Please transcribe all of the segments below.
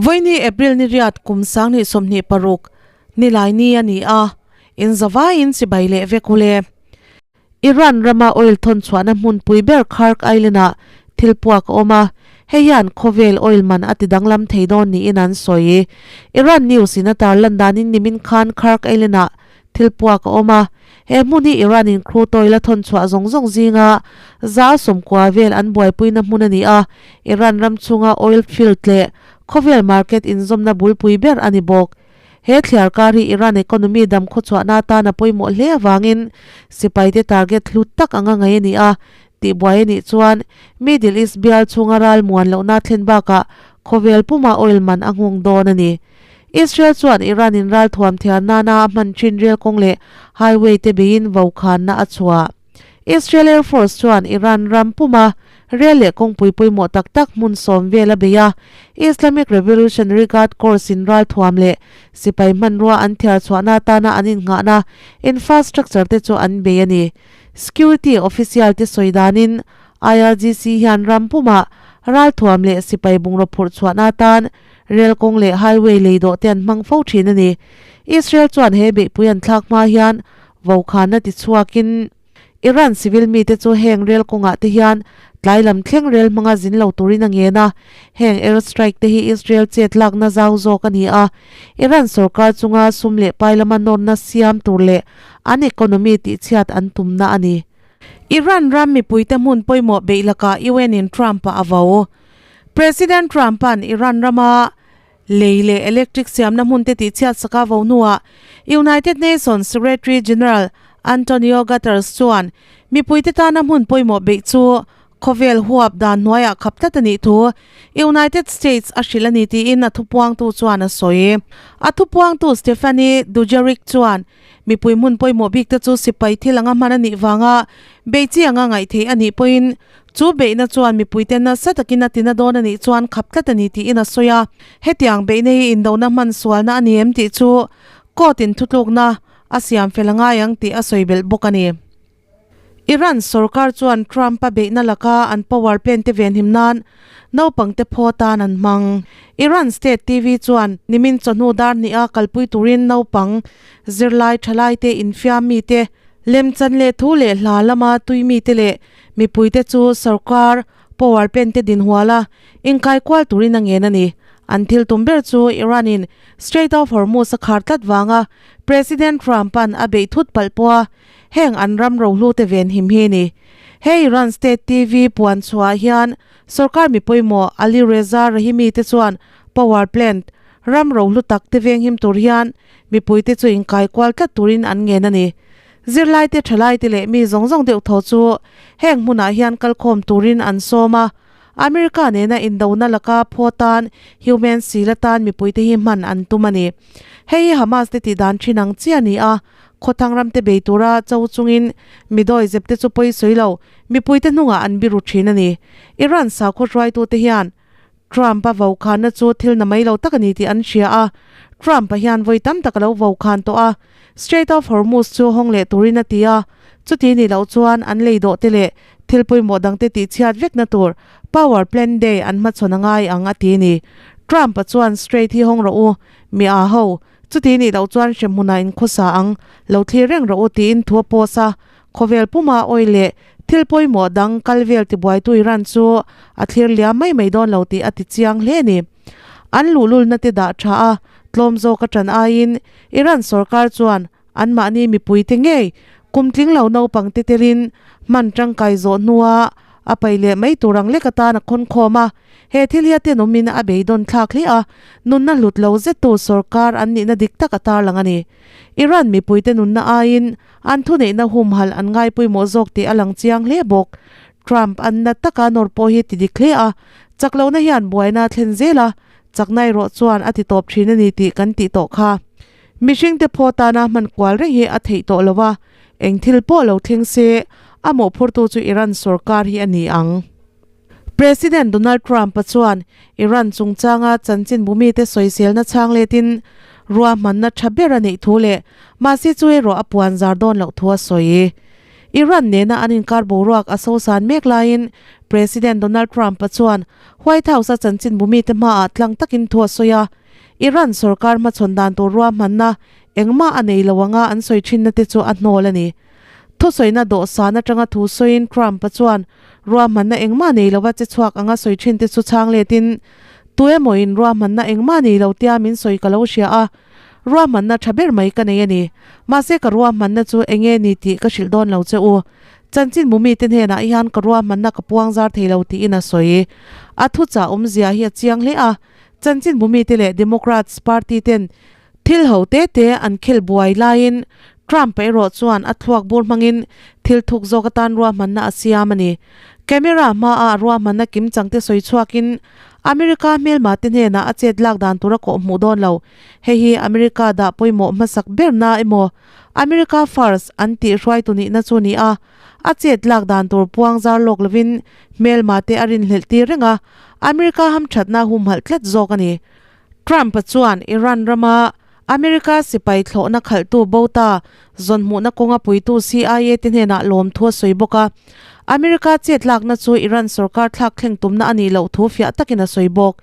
Vawiini April ni riat kum 2026 Nilaini a ni a, in zavaiin chibai leh vek u le. Iran rama oil thawn chhuahna hmunpui ber Kharg Island-ah thil puak a awm a, hei hian khawvel oil man a ti danglam thei dawn niin an sawi. Iran news in a tarlan danin nimin khan Kharg Island-ah thil puak a awm a, he hmun hi Iran in crude oil a thawn chhuah zawng zawng zinga 90% vel an buaipuina hmun a ni a, Iran ram chhunga oil field leh khawvel market inzawmna bulpui ber a ni bawk. He thliar kar hi Iran economy dam khawchhuahna atan a pawimawh hle avangin sipaite target hlut tak anga ngaih a ni a, tihbuai a nih chuan Middle East bial chhunga ral muan lohna thlen bakah khawvel puma oil man a nghawng dawn a ni. Israel chuan Iran in ral thuam thiar nana a hman thin rel kawng leh highway te beiin vokhanna a chhuah. Israel Air Force chuan Iran ram puma rel leh kawngpui pawimawh tak tak hmun sawm vel a bei a, Islamic Revolutionary Guard Corps in ralthuam leh sipai hmanrua an thiar chhuahna atana an innghahna infrastructure te chu an bei a ni. Security official te sawi danin IRGC hian ram pumah ralthuam leh sipai bungraw phurh chhuahna atan rel kawng leh highway lei dawh te an hmang fo thin a ni. Israel chuan he beihpui an thlak hma hian Vokhanna tichhuakin Iran civil mite chu heng rel kawngah te hian tlai lam thleng rel hmanga zin lo turin a ngen a, heng air strike te hi Israel chet lakna zau zawk a ni a, Iran sorkar chunga sum leh pai lama nawrna siam tur leh an economy tihchhiat an tumna a ni. Iran ram mipuite hmun pawimawh beih lakah UN in Trump-a a vo. President Trump-a'n Iran rama Lei leh electric siamna hmun te tihchhiat saka vo hnuah United Nations Secretary General Antonio Guterres chuan mipuite tana hmun pawimawh beih chu khawvel huap dan hnuaiah khap tlat a nih thu United States a hrilh a ni tiin a thupuangtu chuan a sawi. A thupuangtu Stephanie Dujarric chuan mipui hmun pawimawh bik te chu sipai thil anga hman a nih vanga bei chi anga ngaih theih a nih pawhin chu beihna chuan mipuite nasa takin a tina dawn a nih chuan khap tlat a ni tiin a sawi a. Hetiang beihna hi indona hman sualna a ni em tih chu court in thutlukna a siam fel a ngai ang tih a sawi belh bawk a ni. Iran sorkar chuan Trump-a beihna laka an power plant te venhim nan naupangte phaw tan an hmang. Iran state TV chuan nimin chawhnu dar hniha kalpui turin naupang, zirlai thalaite, infiam mite, lemchan leh thu leh hla lama tui mite leh mipuite chu sorkar power plant te dinhual a inkaikual turin a ngen a ni. An thil tum ber chu Iran-in Strait of Hormuz a khar tlat vanga President Trump-a'n a beih thut palh pawha Heng an ram rohlu te ven him hi ni. He Iran State TV puan chhuah hian sorkar mi pawimawh Ali Reza Rahimi te chuan power plant ram rohlu tak te veng him tur hian mipui te chu inkai kual tlat turin an ngen a ni. Zirlai te, thalai te leh mi zawng zawng deuh tho chu heng hmunah hian kalkhawm turin an sawm a. America nena indona laka phaw tan human seal atan mipui te hi hman an tum a ni. Hei hi Hamas te tih dan thin ang chiah a ni a. Khawthang ramte bei tura cho chungin mi dawi zepte chu pawi sawi lo, mipuite hnungah an biru thin a ni. Iran sakhaw hruaitute hian Trump-a vokhanna chu thil na mai lo tak a ni tih an hria a, Trump-a hian vawi tam tak a lo vokhan tawh a, Strait of Hormuz chu hawng leh turin a ti a, chuti nih loh chuan an lei dawhte leh thil pawimawh dangte tihchhiat vekna tur Power Plant Day an hmachhawn a ngai ang a ti a ni. Trump-a chuan Strait hi hawng rawh u, mi aa ho, Chuti nih loh chuan hremhmunah in khawsa ang, lo thlir reng rawh u tiin thu a post a, khawvel puma oil leh thil pawimawh dang kal vel tibuaitu Iran chu a thlir liam mai mai dawn lo tih a ti chiang hle a ni. An luhlulna te dah tha a, tlawm zawk a tan aiin Iran sorkar chuan anmahni mipuite ngei kum tling lo naupang te telin hman tangkai zawh hnua a paih leh mai tur ang lek atan a khawn khawm a. He thil hi a tenawmin a beidawn thlak hle a, nunna hlut lo zettu sorkar an nihna dik tak a tarlang a ni. Iran mipuite nunna aiin an thuneihna humhalh an ngai pawimawh zawk tih a lang chiang hle bawk. Trump an na taka nawr pawh hi ti dik hle a, chak lohna hian buaina a thlen zel a, chakna erawh chuan a ti tawp thin a ni tih kan tih tawh kha. Mihringte phaw tana hman kual reng hi a theih tawh lo a, eng thil pawh lo thleng se a mawhphurtu chu Iran sorkar hi a ni ang. President Donald Trump-a chuan Iran chungchanga chanchin bumite sawiselna chhang letin ruahmanna tha ber a neih thu leh mahse chu erawh a puan zar dawn loh thu a sawi. Iran nena an inkar boruak a sosan mek laiin President Donald Trump-a chuan White House-a chanchinbu mite hmaah tlang takin thu a sawi a, Iran sorkar hmachhawn dan tur ruahmanna engmah a nei lo anga an sawi thinna te chu a hnawl a ni. Thusawina dawhsan atanga thu sawiin Trump-a chuan ruahmanna engmah nei lova che chhuak anga sawi thin te chu chhang letin, Tuemawin ruahmanna engmah nei lo tia min sawi ka lo hria a, ruahmanna tha ber mai ka nei a ni. Mahse ka ruahmanna chu enge ni tih ka hrilh dawn lo che u. Chanchinbu mite hnenah hian ka ruahmanna ka puang zar thei lo tiin a sawi. A thuchah awmzia hi a chiang hle a, Chanchinbu mite leh Democrats party ten thil ho te te an khel buai laiin Trump erawh chuan a thluak bur hmangin thil thuk zawk atan ruahmanna a siam a ni. Camera hmaah ruahmanna kimchang te sawi chhuakin America hmelma te hnenah a chet lak dan tur a kawh hmuh dawn lo. Hei hi America dah pawimawh hmasak berna emaw America First an tih hruaitu nihna chu ni a, a chet lak dan tur puang zar lawk lovin hmelma te a rinhlelh tir reng a, America hamthatna humhalh tlat zawk a ni. Trump-a chuan Iran rama America sipai thlawhna khalhtu Bota zawnhmuhna kawnga puitu CIA te hnenah lawmthu a sawi bawk a. America chet lakna chu Iran sorkar thlak thleng tumna a nih loh thu fiah takin a sawi bawk.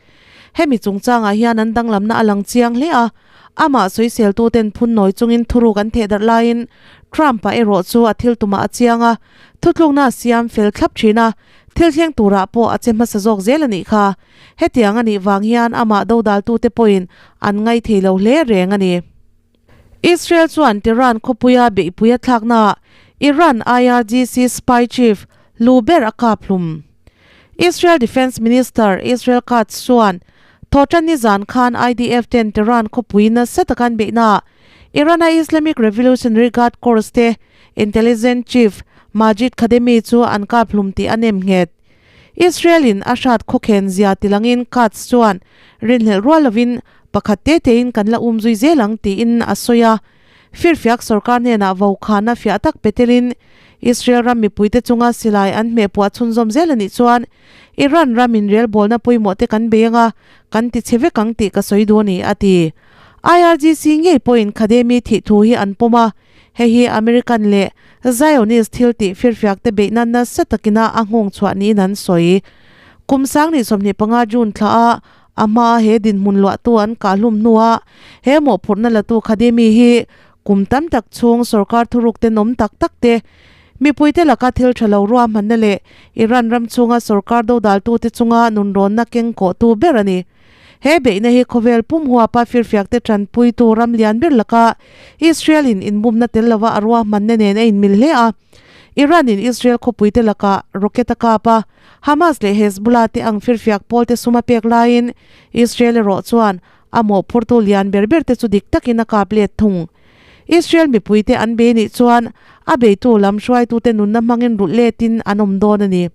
Hemi chungchangah hian an danglamna a lang chiang hle a, amah sawiseltuten phun nawi chungin thuruk an theh darh laiin Trump-a erawh chu a thil tumah a chiang a, thutlukna a siam fel thlap thin a, thil thleng turah pawh a che hmasa zawk zel a nih kha. Hetiang a nih vang hian amah dodaltute pawhin an ngaithei lo hle reng a ni. Israel chuan Tehran khawpuia beihpui a thlaknaah Iran IRGC spy chief lu ber a kap hlum. Israel Defence Minister Israel Katz chuan Thawhtanni zan khan IDF ten Tehran khawpui nasa taka an beihnaah Iran-a Islamic Revolutionary Guard Corps te intelligence chief Majid Khademi chu an kap hlum tih a nem nghet. Israel-in a hrat khawkhen zia tilangin Katz chuan rinhlelh rual lovin pakhat te tein kan la um zui zel ang tiin a sawi a. Firfiak sorkar hnenah vokhana fiah tak pe telin Israel ram mipuite chunga silai an hmehpuah chhunzawm zel a nih chuan Iran ram inrelbawlna pawimawh te kan bei anga kan ti chhe vek ang tih ka sawi duh a ni, a ti. IRGC ngei pawhin Khademi thih thu hi an pawm a, hei hi American leh Zionist thil tih firfiak te beihna nasa takina a nghawng chhuah niin an sawi. Kum 2025 June thla a A hmaa he dinhmun luahtu an kahhlum hnuah he mawhphurhna latu Khademi hi kum tam tak chhung sorkar thuruk tenawm tak tak te, mipuite laka thil tha lo ruahmanna leh Iran ram chhunga sorkar dodaltute chunga nunrawnna kengkawhtu ber a ni. He beihna hi khawvel pum huapa firfiakte tanpuitu ram lian ber laka Israel-in inbumna tel lova a ruahmanna nen a inmil hle a. Iran-in Israel khawpuite lakah rocket a kap a, Hamas leh Hezbollah te ang firfiak pawl te sum a pek laiin Israel erawh chuan a mawhphurtu lian ber ber te chu dik takin a kap let thung. Israel mipui te an bei nih chuan a beitu lam hruaitute nunna hmangin rulh letin an awm dawn a ni.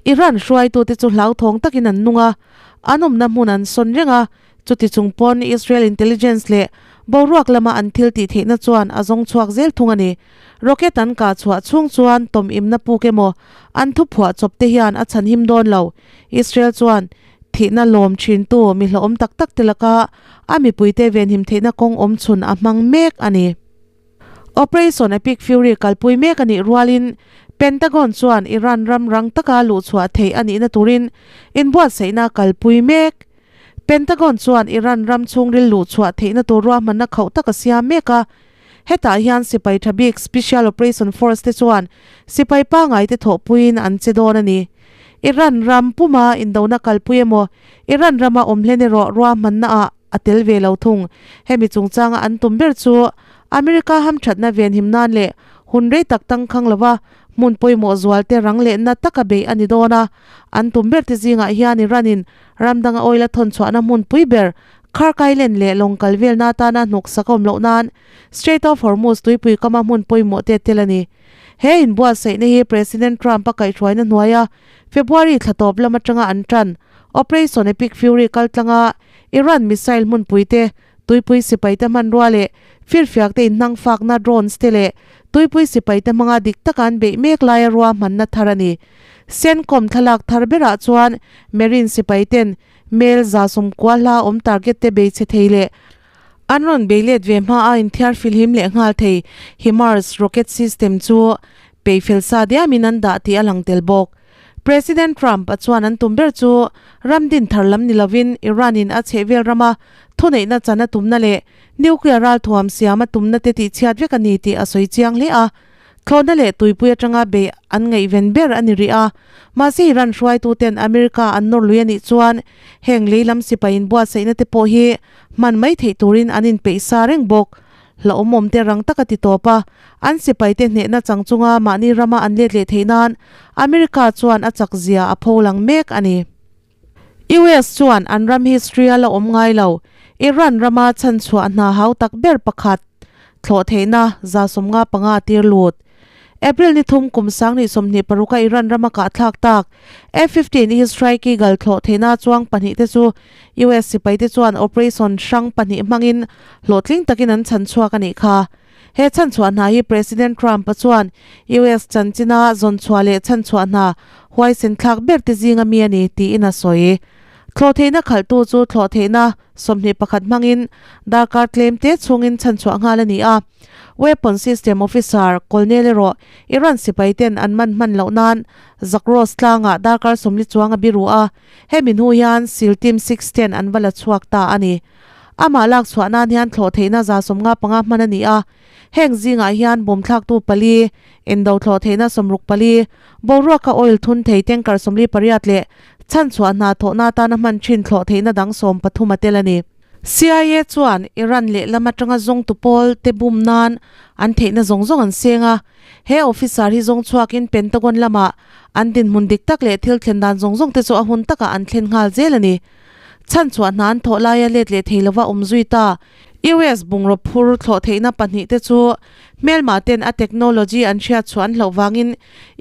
Iran hruaitute chu hlauthawng takin an nung a, an awmna hmun an sawn reng a, Chuti chung pawn Israel intelligence leh boruak lama an thil tih theihna chuan a zawng chhuak zel thung a ni. Rocket an kah chhuah chhung chuan tawm imna puk emaw an thu phuah chawp te hian a chhan him dawn lo. Israel chuan thihna lawm thintu mi hlauhawm tak tak te laka a mipuite venhim theihna kawng awm chhun a hmang mek a ni. Operation Epic Fury kalpui mek a nih rualin Pentagon chuan Iran ram rang taka luhchhuah theih a nihna turin inbuatsaihna kalpui mek. Pentagon chuan Iran ram chhungril luhchhuah theihna tur ruahmanna khauh tak a siam mek a. Hetah hian sipai tha bik Special Operation Force te chuan sipai pangai te thawhpuiin an che dawn a ni. Iran ram puma indona kalpui emaw Iran rama awm hlen erawh ruahmanna ah a tel ve lo thung. Hemi chungchanga an tum ber chu America hamthatna venhim nan leh hun rei tak tangkhang lova hmun pawimawh zual te rang leh na taka beih a ni dawn a. An tum ber te zingah hian Iran in ram danga oil a thawn chhuahna hmun pui ber Khark Island leh lawng kal velna atana hnawksak a awm loh nan Strait of Hormuz tuipui kama hmun pawimawh te tel a ni. He inbuatsaihna hi President Trump a kaihhruaina hnuaia February thla tawp lam atanga an tan Operation Epic Fury kaltlanga Iran missile hmunpui te, tuipui sipai te hmanrua leh firfiak te inhnang fakna drones te leh tuipui sipai te hmanga dik taka an beih mek laia ruahmanna thar a ni. CENTCOM thlalak thar berah chuan Marine sipai ten mel 190 hla awm target te bei che thei leh an rawn bei let ve hma a inthiar filhim leh nghal thei HIMARS rocket system chu. peihfel sa diamin an dah tih a lang tel bawk. President Trump a chuan an tum ber chu ram din thar lam ni lovin Iran in a chhehvel rama thuneihna chan a tumna leh nuclear ralthuam siam a tumna te tihchhiat vek a ni tih a sawi chiang hle a. Thlawhna leh tuipui atanga beih an ngaihven ber a ni rih a. Mahse Iran hruaituten America an nawr lui a nih chuan heng lei lam sipai inbuatsaihna te pawh hi hman mai theih turin an inpeih sa reng bawk. Hlauhawm te rang taka ti tawp a, an sipaite hnehna chang chunga mahni rama an let leh theih nan America chuan a chak zia a pho lang mek a ni. US chuan an ram history a la awm ngai lo, Iran rama chhanchhuah hna hau tak ber pakhat, thlawh theihna 75 a tir lut. April ni thum kum 2026 a Iran rama kahthlak tak F-15 E Strike Eagle thlawh theihna chuang pahnih te chu US sipaite chuan operation hrang pahnih hmangin hlawhtling takin an chhan chhuak a nih kha. He chhanchhuah hna hi President Trump-a chuan US chanchina zawnchhuah leh chhanchhuah hna huaisen thlak ber te zinga mi a ni tiin a sawi. Thlawh theihna khalhtu chu thlawh theihna 21 hmangin darkar tlem te chhungin chhanchhuah nghal a ni a. Weapon System Officer Colonel erawh Iran sipaiten an man hman loh nan Zagros tlangah darkar 40 chuang a biru a. Hemi hnu hian SEAL Team 6 ten an va la chhuak ta a ni. Amah lak chhuah nan hian thlawh theihna 55 hman a ni a. Heng zingah hian bawm thlaktu pali, indo thlawh theihna 64, boruaka oil thun thei tanker 48 leh chhanchhuah hna thawhna atana hman thin thlawh theihna dang 13 a tel a ni. CIA chuan Iran lehlam atanga zawngtu pawl te bum nan an theihna zawng zawng an seng a. He officer hi zawng chhuakin Pentagon lamah an dinhmun dik tak leh thil thlen dan zawng zawng te chu a hun takah an thlen nghal zel a ni. Chhanchhuah hna an thawh laia let leh thei lova awm zui ta. US bungraw phur thlawh theihna pahnih te chu hmelma ten a technology an hriat chhuah an hlauh vangin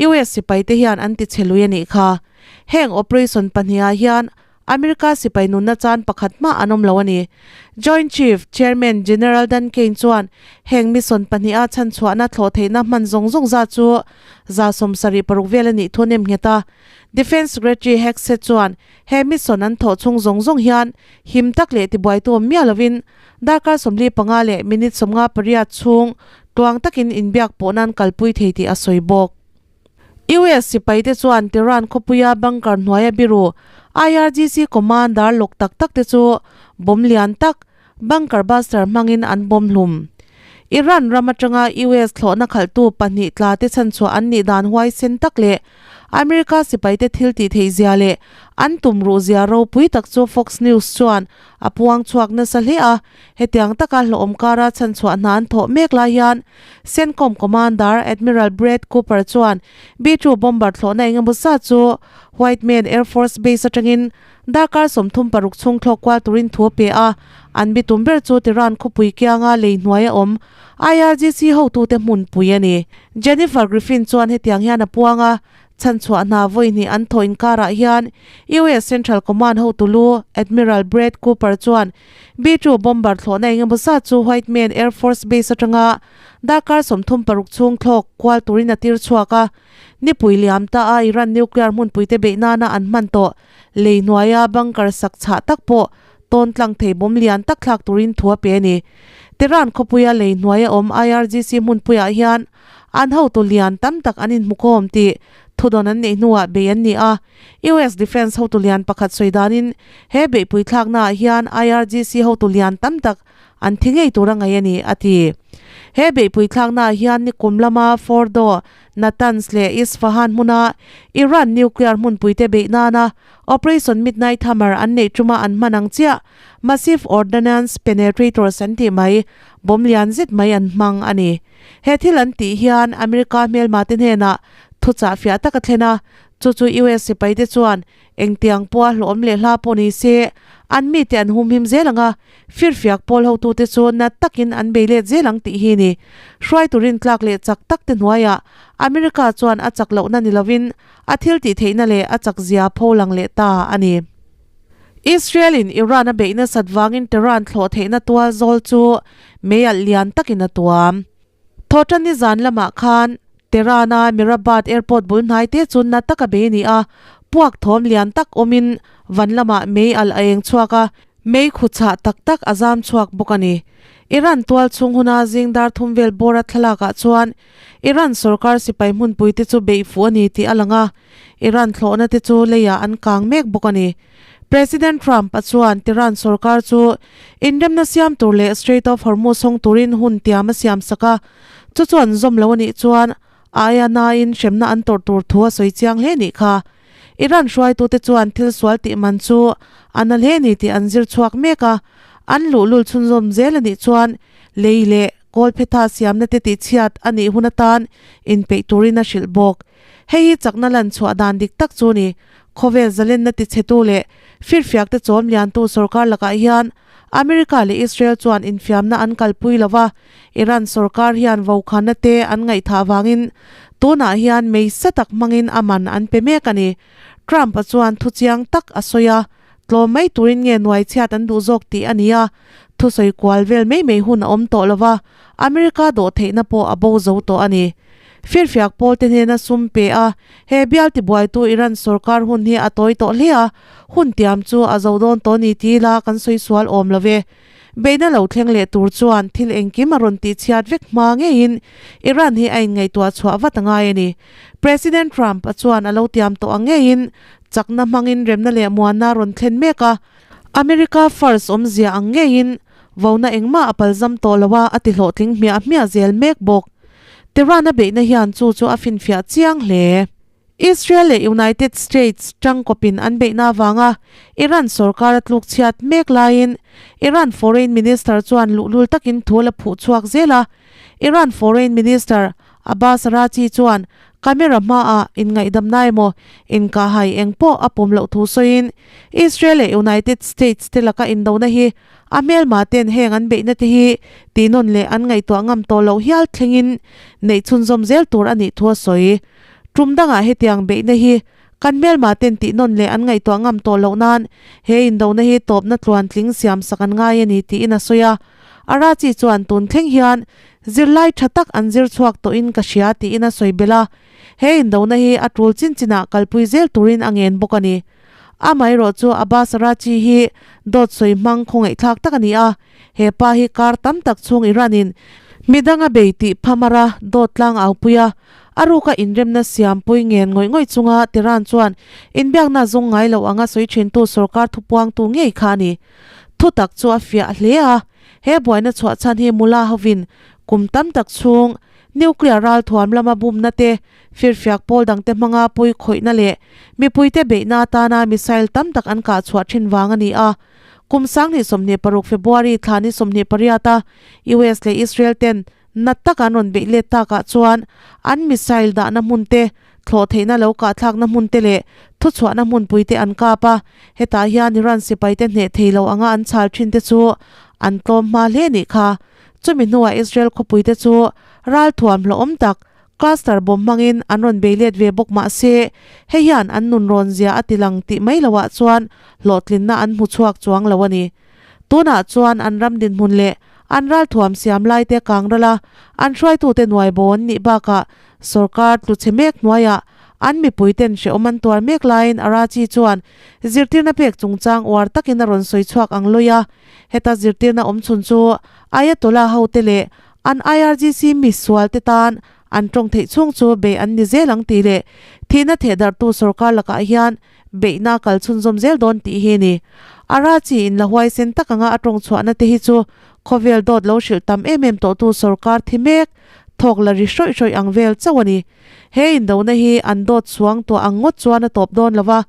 US sipai te hian an ti chhe lui a nih kha. Heng operation pahnihah hian America sipai nunna chan pakhat hmah an awm lo a ni. Joint Chief, Chairman General Dan Caine chuan heng mission pahniha chhanchhuahna thlawh theihna hman zawng zawng zat chu 76 vel a nih thu a nem nghet a. Defence Secretary Hegseth chuan he mission an thawh chhung zawng zawng hian him tak leh tibuaitu awm miah lovin darkar 45 leh minute 58 chhung tluang takin inbiak pawh nan kalpui thei tih a sawi bawk. US sipaite chuan Tehran khawpuia bunker hnuaia biru IRGC commander lawk tak tak te chu bomb lian tak bunker buster hmangin an bomb hlum. Iran ram atanga US thlawhna khalhtu pahnih tla te chhanchhuah an nih dan huaisen tak leh America sipaite thil tih theih zia leh an tum ruh zia ropui tak chu Fox News chuan a puang chhuak nasa hle a. Hetiang taka hlawhawm kara chhanchhuah hna an thawh mek lai hian CENTCOM Commander Admiral Brad Cooper chuan B-2 bomber thlawhna eng emaw zat chu Whiteman Air Force Base atangin darkar 36 chhung thlawk kual turin thu a pe a, an bitum ber chu Tehran khawpui kianga lei hnuaia awm IRGC hotute hmunpui a ni. Jennifer Griffin chuan hetiang hian a puang a, Chhanchhuah hna vawi hnih an thawh inkarah hian US Central Command hotu lu Admiral Brad Cooper chuan B-2 bomber thlawhna eng emaw zat chu Whiteman Air Force Base atanga darkar 36 chhung thlawk kual turin a tir chhuak a. Nipui liam ta a Iran nuclear hmunpuite beih nana an hman tawh lei hnuaia bunker sak chhah tak pawh tawn tlang thei bawm lian tak thlak turin thu a pe a ni. Tehran khawpuia lei hnuaia awm IRGC hmunpuiah hian An hotu lian tam tak an inhmukhawm tih thudawn an neih hnuah bei an ni a. US Defence hotu lian pakhat sawi danin he beihpui thlaknaah hian IRGC hotu lian tam tak an thi ngei tur a ngaih a ni, a ti. He beihpui thlaknaah hian nikum lama Fordow, Natanz leh Isfahan hmuna Iran nuclear hmunpuite beih nana Operation Midnight Hammer an neih tuma an hman ang chiah Massive Ordnance Penetrators an tih mai, bawm lian zet mai an hmang a ni. He thil an tih hian America hmelma te hnenah thuchah fiah tak a thlen a, chu chu US sipaite chuan engtiang pawha hlawhawm leh hla pawh ni se, an mite an humhim zel ang a, firfiak pawl hotute chu nat takin an bei let zel ang tih hi ni. Hruaitu rintlak leh chak tak te hnuaiah America chuan a chak lohna ni lovin a thil tih theihna leh a chak zia pholang leh ta a ni. Israel in Iran a beih nasat vangin Tehran thlawh theihna tual zawl chu meialh lian takin a tuam. Thawhtanni zan lamah khan Tehran a Mehrabad airport bul hnai te chu na taka bei a ni a, puak thawm lian tak awmin van lamah meialh a eng chhuak a. Mei khu chhah tak tak a zam chhuak bawk a ni. Iran tual chhung huna zing dar thum vel bawra thlalakah chuan Iran sorkar sipai hmunpui te chu beih fuh a ni tih a lang a, Iran thlawhna te chu leiah an kang mek bawk a ni. President Trump a chuan Tehran sorkar chu inremna siam tur leh Strait of Hormuz hawng turin hun tiam a siam sak a, chu chuan zawm lo a nih chuan aia nain hremna an tawrh tur thu a sawi chiang hle nih kha. Iran hruaitute chuan thil sual tih man chu a na hle ni tih an zir chhuak mek a, an luhlul chhunzawm zel a nih chuan lei leh kawlphetha siamna te tihchhiat a nih hun atan inpeih turin a hrilh bawk. Hei hi chakna lan chhuah dan dik tak chu ni. Khawvel zalenna tichhetu leh firfiakte chawm liantu sorkar lakah hian America leh Israel chuan infiamna an kalpui lo va, Iran sorkar hian vokhanna te an ngaihthah vangin tunah hian mei sa tak hmangin a man an pe mek a ni. Trump-a chuan thu chiang tak a sawi a, tlawm mai turin nge nuai chhiat an duh zawk tih a ni a, thusawi kual vel mai mai hun a awm tawh lo va, America dawhtheihna pawh a bo zo tawh a ni. Firfiak pawlte hnena sum pe a, he bial tibuaitu Iran sorkar hun hi a tawi tawh hle a, hun tiam chu a zo dawn tawh ni ti ila kan sawi sual awm lo ve. Beihna lo thleng leh tur chuan thil engkim a rawn tihchhiat vek hma ngeiin Iran hi a inngaihtuah chhuah vat a ngai a ni. President Trump a chuan a lo tiam tawh ang ngeiin chakna hmangin remna leh muanna a rawn thlen mek a, America First awmzia ang ngeiin vona engmah a palzam tawh lo a, a ti hlawhtling hmiah hmiah zel mek bawk. Tehran a beihna hian chu chu a finfiah chiang hle. Israel leh United States tangkawpin an beihna avanga Iran sorkar a tluk chhiat mek laiin Iran Foreign Minister chuan luhlul takin thu la phuh chhuak zel a. Iran Foreign Minister Abbas Araghchi chuan camera hmaah inngaihdamna emaw inkahhai eng pawh a pawm loh thu sawiin Israel leh United States te laka indona hi A hmelma ten heng an beihna te hi tihnawn leh an ngaihtuah ngam tawh loh hial thlengin neih chhunzawm zel tur a nih thu a sawi. Tum dangah hetiang beihna hi kan hmelma ten tihnawn leh an ngaihtuah ngam tawh loh nan he indona hi tawpna tluan tling siam sak an ngai a ni tiin a sawi a. Arachi chuan tun thleng hian zirlai tha tak an zir chhuak tawhin ka hria tiin a sawi belh a. He indona hi a tul chin chinah kalpui zel turin a ngen bawk a ni. Amaherawh chu Abbas Araghchi hi dawt sawi hmang khawngaihthlak tak a ni a, he pa hi kar tam tak chhung Iran-in midang a bei tih phamara dawt tlang aupui a, a ruka inremna siampui ngen ngawih ngawih chunga Tehran chuan inbiakna zawng ngai lo anga sawi thintu sorkar thupuangtu ngei kha a ni. Thutak chu a fiah hle a, he buaina chhuah chhan hi Mullah hovin kum tam tak chhung nuclear ralthuam lama bumna te, Firfiak pawl dangte hmanga pawi khawihna leh mipuite beihna atana missile tam tak an kah chhuah thin vang a ni a. Kum 2026 February thla ni 28 a US leh Israel ten nat taka an rawn beih let takah chuan an missile dahna hmun te, thlawh theihna lo kahthlakna hmun te leh thuchhuahna hmunpui te an kap a. Hetah hian Iran sipaite hneh thei lo anga an chhal thin te chu an tlawm hma hle nih kha. Chumi hnuah Israel khawpuite chu ralthuam hlawhawm tak Cluster bomb hmangin an rawn bei let ve bawk mah se, hei hian an nun rawn zia a ti lang tih mai loah chuan hlawhtlinna an hmu chhuak chuang lo a ni. Tunah chuan an ram dinhmun leh an ralthuam siam laite kang ral a, an hruaitute nuai bo an nih bakah sorkar tlu chhe mek hnuaiah an mipuiten hrehawm an tuar mek laiin Araghchi chuan zirtirna pek chungchang uar takin a rawn sawi chhuak ang lawih a, heta zirtirna awmchhun chu Ayatollah hote leh An IRGC mi sualte tan an tawng theih chhung chu bei an ni zel ang tih leh thihna thehdarhtu sorkar lakah hian beihna kal chhunzawm zel dawn tih hi a ni. Arachi in la huaisen tak anga a tawng chhuahna te hi chu khawvel dawt lo hrilh tam em em tawhtu sorkar thi mek thawk la ri hrawih hrawih ang vel chauh a ni. He indona hi an dawt suang tuah ang ngawt chuan a tawp dawn lo va,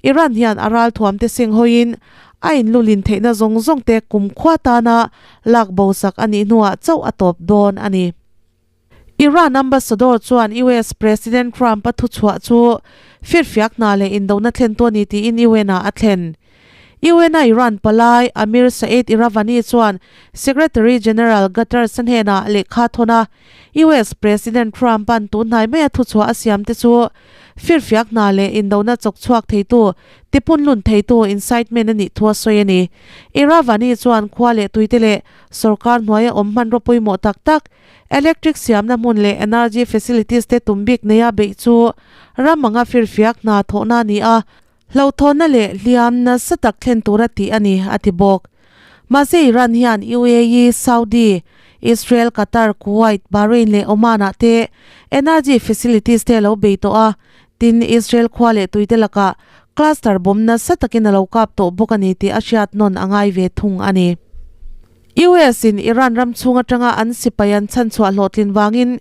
Iran hian a ralthuamte seng hawiin a inlulin theihna zawng zawngte kumkhua tana lak bosak a nih hnuah chauh a tawp dawn a ni. Iran ambassador chuan US President Trump-a thuchhuah chu firfiak hna leh indona thlentu a ni tiin UN-ah a thlen. UN-a Iran palai Amir Saeed Iravani chuan Secretary General Guterres-a hnenah lehkha thawn a, US President Trump-a'n tunhnai maia thuchhuah a siamte chu Firfiak hna leh indona chawk chhuak theitu, tipun lun theitu incitement a nih thu a sawi a ni. Iravani chuan khua leh tuite leh sorkar hnuaia awm hmanraw pawimawh tak tak, electric siamna hmun leh energy facilities te tum bik neia beih chu ram anga firfiak hna thawhna a ni a. Hlauhthawnna leh hliam nasa tak thlen tura tih a ni, a ti bawk. Mahse Iran hian UAE, Saudi, Israel, Qatar, Kuwait, Bahrain leh Oman ah te energy facilities te a lo bei tawh a, tin Israel khua leh tuite lakah cluster bomb nasa takin a lo kap tawh bawk a ni tih a hriat nawn a ngai ve thung a ni. US in Iran ram chhung atanga an sipai an chhanchhuah hlawhtlin vangin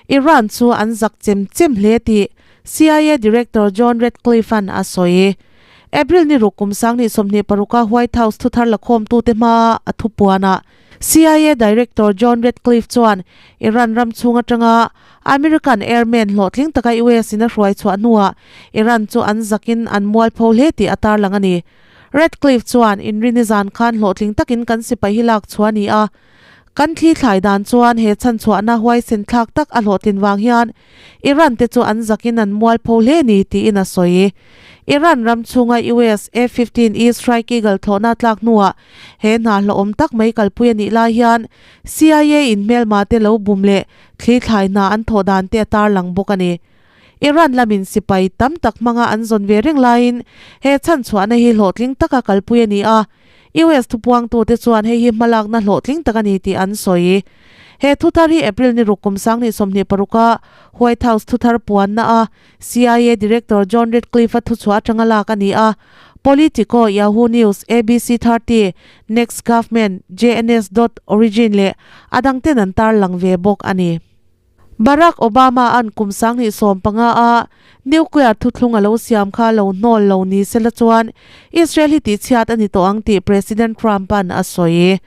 Iran chu an zak chem chem hle tih CIA Director John Ratcliffe-a'n a sawi. April ni ruk kum 2026 a White House thuthar lakhawmtute hmaa a thupuanah CIA Director John Ratcliffe chuan Iran ram chhung atanga American airmen hlawhtling taka US in a hruai chhuah hnuah Iran chu an zakin an mualpho hle tih a tarlang a ni. Ratcliffe chuan inrini zan khan hlawhtling takin kan sipai hi lak chhuah a ni a, kan thli thlai dan chuan he chhanchhuahna huaisen thlak tak a hlawhtlin vang hian Iran te chu an zakin an mualpho hle ni tiin a sawi. Iran ram chhunga US F-15E Strike Eagle thlawhna tlak hnuah he hna hlawhawm tak mai kalpui a nih lai hian CIA in hmelma te lo bum leh thli thlai hna an thawh dan te a tarlang bawk a ni. Iran lamin sipai tam tak hmanga an zawn ve reng laiin he chhanchhuahna hi hlawhtling taka kalpui a ni a, US thupuangtute chuan hei hi hmalakna hlawhtling tak a ni tih an sawi. He thuthar hi April ni ruk kum 2026 a White House thuthar puanna a CIA Director John Ratcliffe-a thuchhuah atanga lak a ni a, Politico, Yahoo News, ABC 30, Next Government, JNS dot origin leh a dangten an tarlang ve bawk a ni. Barack Obama-a'n kum 2015 a nuclear thuthlung a lo siam kha lo hnawl lo ni sela chuan Israel hi tihchhiat a ni tawh ang tih President Trump-a'n a sawi.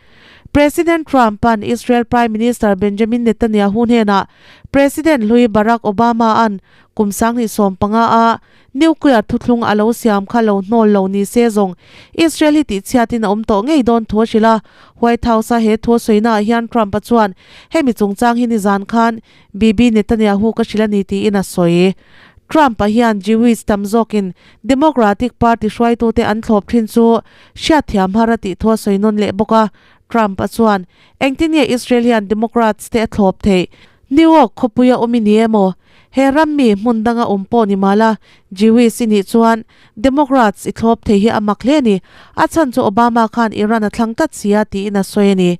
President Trump-a'n Israel Prime Minister Benjamin Netanyahu hnenah President hlui Barack Obama-a'n kum 2015 a Nuclear thuthlung a lo siam kha lo hnawl lo ni se zawng Israel hi tihchhiatin a awm tawh ngei dawn thu a hrilh a. White House-a he thu a sawinaah hian Trump-a chuan hemi chungchang hi nizan khan Bibi Netanyahu ka hrilh a ni tiin a sawi. Trump-a hian Jewish tam zawkin Democratic Party hruaitute an thlawp thin chu hriatthiam har a tih thu a sawi nawn leh bawk a. Trump-a chuan engtin nge Israel hian Democrats te a thlawp theih? New York khawpuia awm i ni emaw? He ram mi hmun danga awm pawh ni mah la, Jewish i nih chuan Democrats i thlawp thei hi a mak hle a ni. A chhan chu Obama khan Iran a thlang tlat si a tiin a sawi a ni.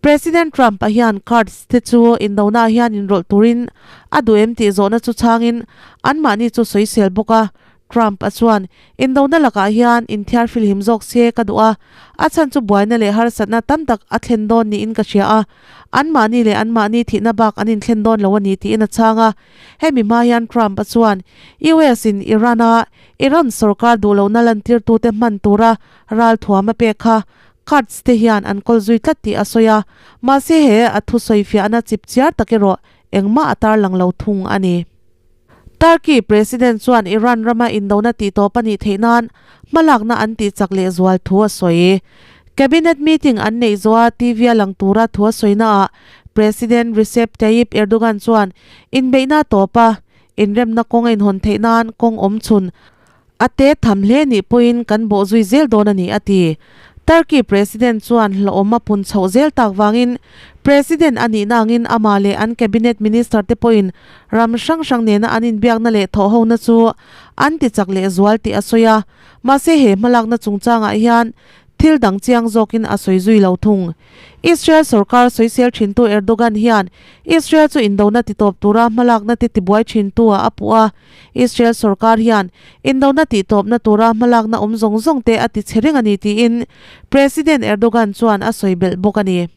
President Trump a hian Kurds te chu indona ah hian inrawlh turin a duh em tih zawhna chu chhangin anmahni chu sawisel bawk a. Trump a chuan, Indona lakah hian inthiar filhim zawk se ka duh a, a chhan chu buaina leh harsatna tam tak a thlen dawn niin ka hria a, anmahni leh anmahni thihna bak an inthlen dawn lo a ni tiin a chhang a. Hemi hma hian Trump a chuan, US in Iran a Iran sorkar duhlohna lantirtute hman tura ralthuam a pek kha Kurds te hian an kawl zui tlat tih a sawi a, mahse he a thusawifiahna chipchiar tak erawh engmah a tarlang lo thung a ni. Turkey President chuan Iran rama indona tihtawp a nih theih nan hmalakna an tihchak lehzual thu a sawi. Cabinet meeting an neih zawha TV a lang tura thu a sawinaah President Recep Tayyip Erdogan chuan inbeihna a tawp a, inremna kawng a inhawn theih nan kawng awm chhun A te tham hle nih pawhin kan bawh zui zel dawn a ni, a ti. Turkey President chuan hlawhawm a pun chhoh zel tak vangin President a nihna angin amah leh an Cabinet Minister te pawhin ram hrang hrang nena an inbiakna leh thawhhona chu an tichak lehzual tih a sawi a. Mahse he hmalakna chungchangah hian Thil dang chiang zawkin a sawi zui lo thung. Israel sorkar sawisel thintu Erdogan hian Israel chu indona titawp tura hmalakna te tibuai thintu ah a puh a. Israel sorkar hian indona tihtawpna tura hmalakna awm zawng zawng te a tichhe reng a ni tiin President Erdogan chuan a sawi belh bawk a ni.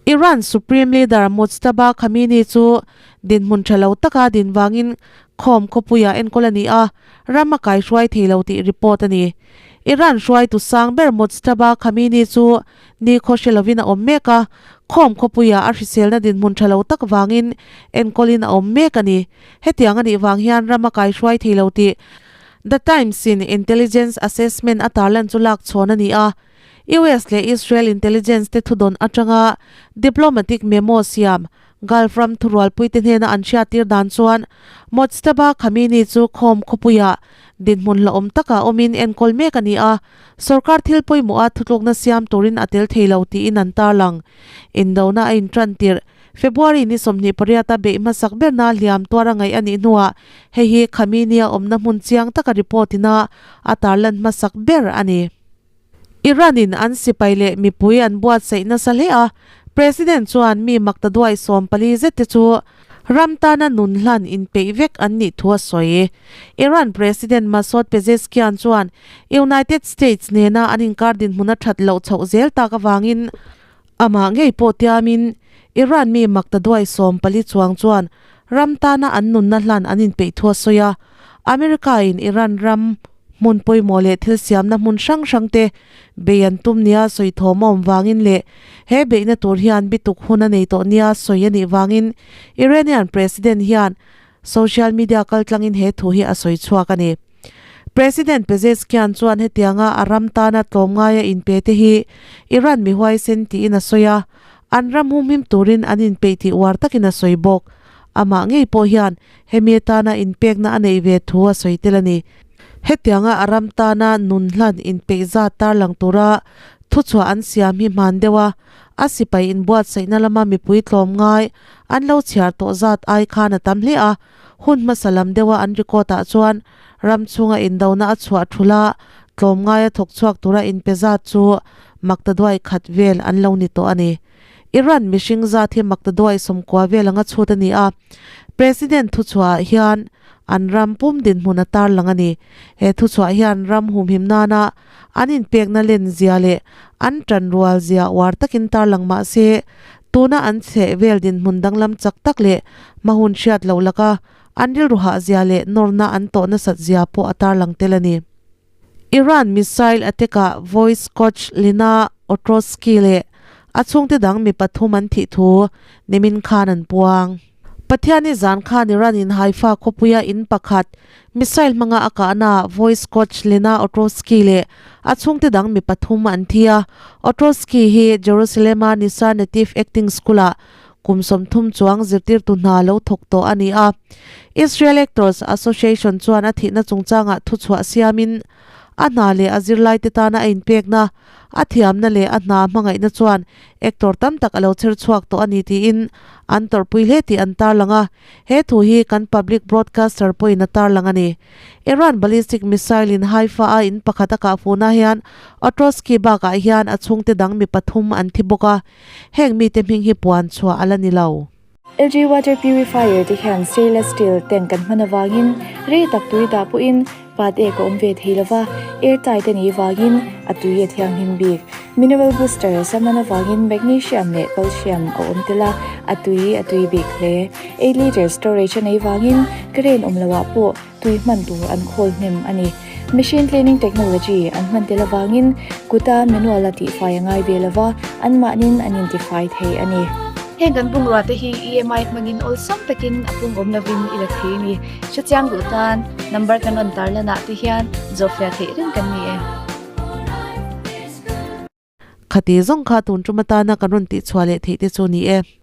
Iran Supreme Leader Mojtaba Khamenei chu dinhmun tha lo taka din vangin khawm khawpuiah enkawl a ni a, ram a kaihruai thei lo tih report a ni. Iran hruaitu sang ber Mojtaba Khamenei chu nikhaw hre lovin a awm mek a, khawm khawpuiah a hriselna dinhmun tha lo tak vangin enkawlin a awm mek a ni. Hetiang a nih vang hian ram a kaihruai thei lo tih The Times-in intelligence assessment a tarlan chu lak chhawn a ni a. US leh Israel intelligence te thudawn atanga diplomatic memo siam Gulf ram thurualpuite hnena an hriattir dan chuan Mojtaba Khamenei chu khawm khawpuiah dinhmun hlauhawm takah awmin enkawl mek a ni a, sorkar thil pawimawha thutlukna siam turin a tel thei lo tiin an tarlang. Indona a intran tirh. February ni 28 a beih hmasak berna hliam tuar a ngaih a nih hnuah hei hi Khamenei-a awmna hmun chiang taka report ina a tarlan hmasak ber a ni. Iran-in an sipai leh mipui an buatsaih nasa hle a, President chuan mi makta duai 14 zet te chu ram tana nun hlan inpeih vek an nih thu a sawi. Iran President Masoud Pezeshkian chuan United States nena an inkar dinhmun a that loh chhoh zel tak avangin amah ngei pawh tiamin Iran mi makta duai 14 chuang chuan ram tana an nunna hlan an inpeih thu a sawi a. America-in Iran ram hmun pawimawh leh thil siamna hmun hrang hrang te bei an tum nia sawi thawm a awm vangin leh he beihna tur hian bituk hun a nei tawh nia sawi a nih vangin Iranian President hian social media kaltlangin he thu hi a sawi chhuak a ni. President Pezeshkian chuan hetianga a ram tana tlawmngaia inpe te hi Iran mi huaisen tiin a sawi a, an ram humhim turin an inpeih tih uar takin a sawi bawk. Amah ngei pawh hian hemi atana inpekna a neih ve thu a sawi tel a ni. Hetianga a ram tana nun hlan inpeih zat tarlang tura thuchhuah an siam hi hman deuh a, a sipai inbuatsaihna lama mipui tlawm ngai an lo chhiar tawh zat ai khan a tam hle a, hun hmasa lam deuha an record ah chuan ram chhunga indona a chhuah thul a, tlawm ngaia thawk chhuak tura inpe zat chu makta duai khat vel an lo ni tawh a ni. Iran mihring zat hi makta duai 90 vel anga chhut a ni a, President thuchhuah ah hian an ram pum dinhmun a tarlang a ni. He thuchhuah hian ram humhim nana an inpekna len zia leh an tanrual zia uar takin tarlang mah se, tuna an chheh vel dinhmun danglam chak tak leh hmahun hriat loh laka an rilru hah zia leh nawrna an tawh nasat zia pawh a tarlang tel a ni. Iran missile attack-ah voice coach Lina Otrosky leh a chhungte dang mi pathum an thih thu nimin khan an puang. Pathiani zan khan Iran-in Haifa khawpuia in pakhat missile hmanga a kahnaah voice coach Lina Otrosky leh a chhungte dang mi pathum an thi a. Otrosky hi Jerusalem-a Nisar Native Acting School-ah kum 30 chuang zirtirtu hna lo thawk tawh a ni a. Israel Actors Association chuan a thihna chungchangah thuchhuah siamin a hna leh a zirlaite tana a inpekna, a thiamna leh a hna hmangaihna chuan actor tam tak a lo chher chhuak tawh a ni tiin an tawrhpui hle tih an tarlang a. He thu hi kan public broadcaster pawhin a tarlang a ni. Iran ballistic missile in Haifa a in pakhat a kahfuhna hian Otrosky bakah hian a chhungte dang mi pathum an thi bawk a. Heng mite hming hi puan chhuah a la ni lo. LG Water Purifier te hian stainless steel tank kan hman avangin rei tak tui dah pawhin pat ek a awm ve thei lova, air tight a nih vangin a tui a thianghlim bik. Mineral booster a hman avangin magnesium leh calcium a awm tel a, a tui a tui bik hle. Eight litre storage a neih vangin current awm loah pawh tui hman tur an khawl hnem a ni. Machine cleaning technology an hman tel avangin kuta manual a tihfai a ngai ve lova, anmahnin an intifai thei a ni. Heng kan bungrua te hi EMI hmangin awlsam takin a pung awm lovin i la thei a ni. Hrechiang duh tan number kan rawn tarlan ah te hian zawhfiah theih reng kan ni e. Khati zawng kha tun tum atana kan rawn tihchhuah leh theih te chu ni e.